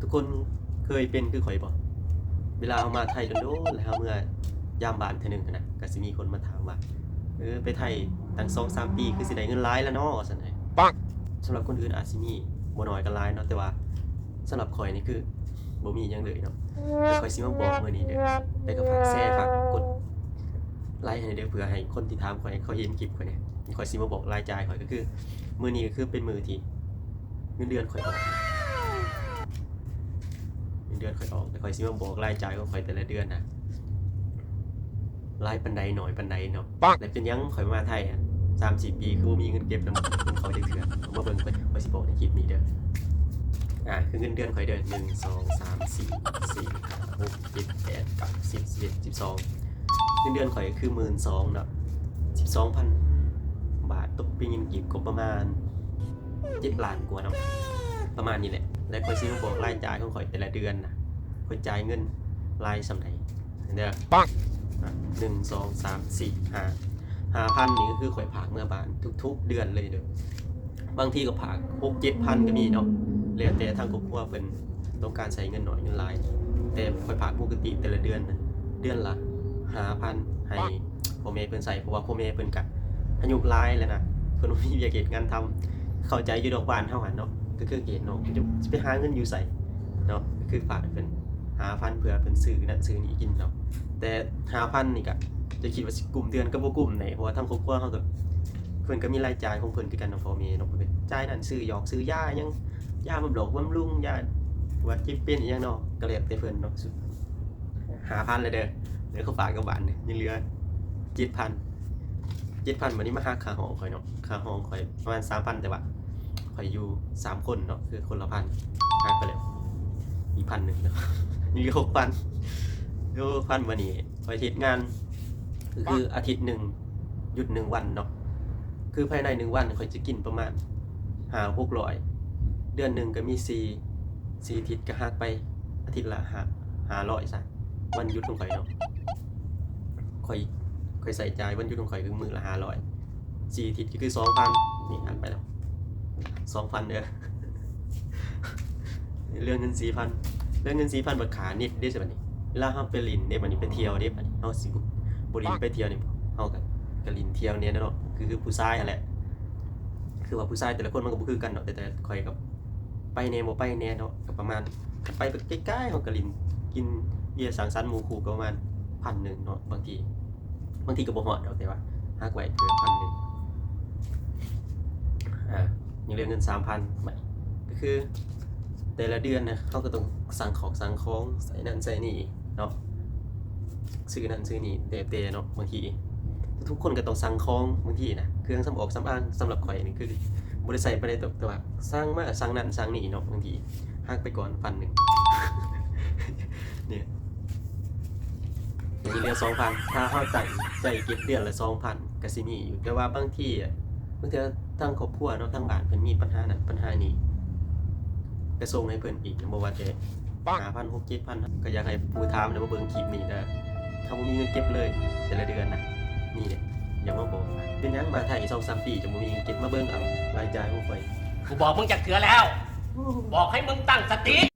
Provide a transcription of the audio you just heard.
ທຸກຄົນເຄີຍເປັນຄືຂ້ອຍບໍ່? ເວລາເຮົາມາໄທດົນໆ ແລ້ວເຮົາເມືອຍາມບ້ານເທື່ອໜຶ່ງຫັ້ນນະ ກໍຊິມີຄົນມາຖາມວ່າ ເອີ ໄປໄທຕັ້ງສອງສາມປີ ຄືຊິໄດ້ເງິນຫຼາຍແລ້ວເນາະ ວ່າຊັ້ນ. ສຳລັບຄົນອື່ນອາດຊິມີບໍ່ໜ້ອຍກໍຫຼາຍເນາະ ແຕ່ວ່າສຳລັບຂ້ອຍນີ້ຄືບໍ່ມີຫຍັງເລີຍເນາະ. ແຕ່ຂ້ອຍຊິມາບອກມື້ນີ້ເດີ ແຕ່ກໍຝາກແຊ ຝາກກົດໄລໃຫ້ເດີ ເພື່ອໃຫ້ຄົນທີ່ຖາມຂ້ອຍເຂົາເຫັນຄລິບຂ້ອຍແດ່. ຂ້ອຍຊິມາບອກລາຍຈ່າຍຂ້ອຍ ກໍຄືມື້ນີ້ກໍຄືເປັນມື້ທີ່ ເງິນເດືອນຂ້ອຍອອກ ເງິນເດືອນຂ້ອຍອອກ ແລ້ວຂ້ອຍຊິມາບອກລາຍຈ່າຍຂອງຂ້ອຍແຕ່ລະເດືອນນະ ຫຼາຍປານໃດໜ້ອຍປານໃດເນາະ. ແລ້ວເປັນຫຍັງຂ້ອຍມາໄທສາມສີ່ປີ ຄືບໍ່ມີເງິນເກັບນຳເຂົາຈັກເທື່ອ? ເອົາມາເບິ່ງ ຂ້ອຍ ຂ້ອຍຊິບອກໃນຄລິບນີ້ເດີ. ອ່າ ຄືເງິນເດືອນຂ້ອຍເດີ ໜຶ່ງ ສອງ ສາມ ສີ່ ຫ້າ ຫົກ ເຈັດ ແປດ ເກົ້າ ສິບ ສິບເອັດ ສິບສອງ ເງິນເດືອນຂ້ອຍກໍຄືໝື່ນສອງເນາະ ສິບສອງພັນບາດ ຕົກເປັນເງິນກີບກໍປະມານ ເຈັດລ້ານກວ່າເນາະ ປະມານນີ້ແຫຼະ. ແລ້ວຂ້ອຍຊິມາບອກລາຍຈ່າຍຂອງຂ້ອຍແຕ່ລະເດືອນນະ ຂ້ອຍຈ່າຍເງິນຫຼາຍສ່ຳໃດເດີ. ອ່ະ ໜຶ່ງ ສອງ ສາມ ສີ່ ຫ້າ ຫ້າພັນນີ້ກໍຄືຂ້ອຍຝາກເມືອບ້ານທຸກໆເດືອນເລີຍເດີ. ບາງທີກໍຝາກຫົກເຈັດພັນກໍມີເນາະ ແລ້ວແຕ່ທາງຄອບຄົວເພິ່ນຕ້ອງການໃຊ້ເງິນໜ້ອຍເງິນຫຼາຍ. ແຕ່ຂ້ອຍຝາກປົກກະຕິແຕ່ລະເດືອນນະ ເດືອນລະຫ້າພັນ ໃຫ້ ພໍ່ແມ່ເພິ່ນໃຊ້ ເພາະວ່າພໍ່ແມ່ເພິ່ນກະອາຍຸຫຼາຍແລ້ວນະ ເພິ່ນບໍ່ມີວຽກເຮັດງານທຳ. ເຂົ້າໃຈຢູ່ດອກ ບ້ານເຮົາຫັ້ນເນາະ ກໍຄືເຂດເນາະ ຈະ ຈະໄປຫາເງິນຢູ່ໃສເນາະ ກໍຄືຝາກໃຫ້ເພິ່ນຫ້າພັນ ເພື່ອເພິ່ນຊື້ນັ້ນຊື້ນີ້ກິນເນາະ. ແຕ່ຫ້າພັນນີ້ກະຈະຄິດວ່າຊິກຸ້ມເດືອນກໍບໍ່ກຸ້ມແດ່ ເພາະວ່າທາງຄອບຄົວເຮົາກໍ ເພິ່ນກໍມີລາຍຈ່າຍຂອງເພິ່ນຄືກັນເນາະ ພໍ່ແມ່ເນາະ ເພິ່ນກໍຈ່າຍນັ້ນ ຊື້ຢອກຊື້ຢາຫຍັງ ຢາບຳຫຼອກບຳລຸງ ຢາປວດເຈັບເປັນອີ່ຫຍັງເນາະ ກໍແລ້ວແຕ່ເພິ່ນເນາະ. ຫ້າພັນແລ້ວເດີ ເດີ ເຂົາຝາກກັບບ້ານນີ້ ຍັງເຫຼືອເຈັດພັນ ເຈັດພັນ. ບາດນີ້ມາຫັກຄ່າຫ້ອງຂ້ອຍເນາະ ຄ່າຫ້ອງຂ້ອຍປະມານສາມພັນ ແຕ່ວ່າຂ້ອຍຢູ່ສາມຄົນເນາະ ຄືຄົນລະພັນ ຫັກໄປແລ້ວອີກພັນໜຶ່ງເນາະ ຍັງເຫຼືອຫົກພັນ ເຫຼືອຫົກພັນ. ບາດນີ້ຂ້ອຍເຮັດງານ ກໍຄືອາທິດໜຶ່ງຢຸດໜຶ່ງວັນເນາະ ຄືພາຍໃນໜຶ່ງວັນຂ້ອຍຈະກິນປະມານຫ້າຫົກຮ້ອຍ ເດືອນໜຶ່ງກໍມີສີ່ ສີ່ອາທິດກໍຫັກໄປອາທິດລະຫ້າ ຫ້າຮ້ອຍຊະ ວັນຢຸດຂອງຂ້ອຍເນາະ. ຂ້ອຍ ຂ້ອຍໃຊ້ຈ່າຍວັນຢຸດຂອງຂ້ອຍຄືມື້ລະຫ້າຮ້ອຍ ສີ່ອາທິດກໍຄືສອງພັນ ນີ້ຫັກໄປແລ້ວສອງພັນເດີ ເຫຼືອເງິນສີ່ພັນ ເຫຼືອເງິນສີ່ພັນ ບັດຄ່າເນັດເດ້ ບາດນີ້ເວລາເຮົາໄປຫຼິ້ນເດ້ ບາດນີ້ໄປທ່ຽວເດ້ ບາດນີ້ເຮົາຊິບໍ່ຫຼິ້ນໄປທ່ຽວນີ້ ເຮົາກໍ ກໍຫຼິ້ນທ່ຽວແດ່ເນາະ ຄື ຄືຜູ້ຊາຍຫັ້ນແຫຼະ ຄືວ່າຜູ້ຊາຍແຕ່ລະຄົນມັນກໍບໍ່ຄືກັນເນາະ ແຕ່ ແຕ່ຂ້ອຍກໍໄປແດ່ບໍ່ໄປແດ່ເນາະ ກໍປະມານ ຄັນໄປແບບໃກ້ໆ ເຮົາກໍຫຼິ້ນກິນເບຍສັງສັນໝູ່ຄູ່ກໍປະມານພັນໜຶ່ງເນາະ ບາງທີ ບາງທີກໍບໍ່ຮອດດອກ ແຕ່ວ່າຫັກໄວ້ເພື່ອພັນໜຶ່ງ ອ່າ ຍັງເຫຼືອເງິນສາມພັນ ບາດນີ້ກໍຄືແຕ່ລະເດືອນນະ ເຮົາກໍຕ້ອງສັ່ງຂອງສັ່ງຂອງ ໃສ່ນັ້ນໃສ່ນີ້ເນາະ ຊື້ນັ້ນຊື້ນີ້ ແຕ່ ແຕ່ເນາະ ບາງທີທຸກໆຄົນກໍຕ້ອງສັ່ງຂອງ ບາງທີນະ ເຄື່ອງສຳອອກສຳອາງ ສຳລັບຂ້ອຍນີ້ຄືບໍ່ໄດ້ໃຊ້ປານໃດດອກ ແຕ່ວ່າສັ່ງມາ ສັ່ງນັ້ນສັ່ງນີ້ເນາະ ບາງທີຫັກໄປກ່ອນພັນໜຶ່ງ ນີ້ ຍັງເຫຼືອສອງພັນ ຖ້າເຮົາຕັ້ງໃຈເກັບເດືອນລະສອງພັນ ກໍຊິມີຢູ່ ແຕ່ວ່າບາງທີ ບາງເທື່ອທາງຄອບຄົວເນາະ ທາງບ້ານເພິ່ນມີບັນຫານັ້ນບັນຫານີ້ ກໍສົ່ງໃຫ້ເພິ່ນອີກ ບໍ່ວ່າແຕ່ຫ້າພັນ ຫົກເຈັດພັນ ກໍຢາກໃຫ້ຜູ້ຖາມນະມາເບິ່ງຄລິບນີ້ເດີ ເຮົາບໍ່ມີເງິນເກັບເລີຍແຕ່ລະເດືອນນະ ນີ້ເດ້ ຢາກມາບອກ ເປັນຫຍັງມາໄທສອງສາມປີ ຈະບໍ່ມີເງິນເກັບ ມາເບິ່ງເອົາລາຍຈ່າຍຂອງຂ້ອຍ ກູບອກມຶງຈັກເທື່ອແລ້ວ ບອກໃຫ້ມຶງຕັ້ງສະຕິ.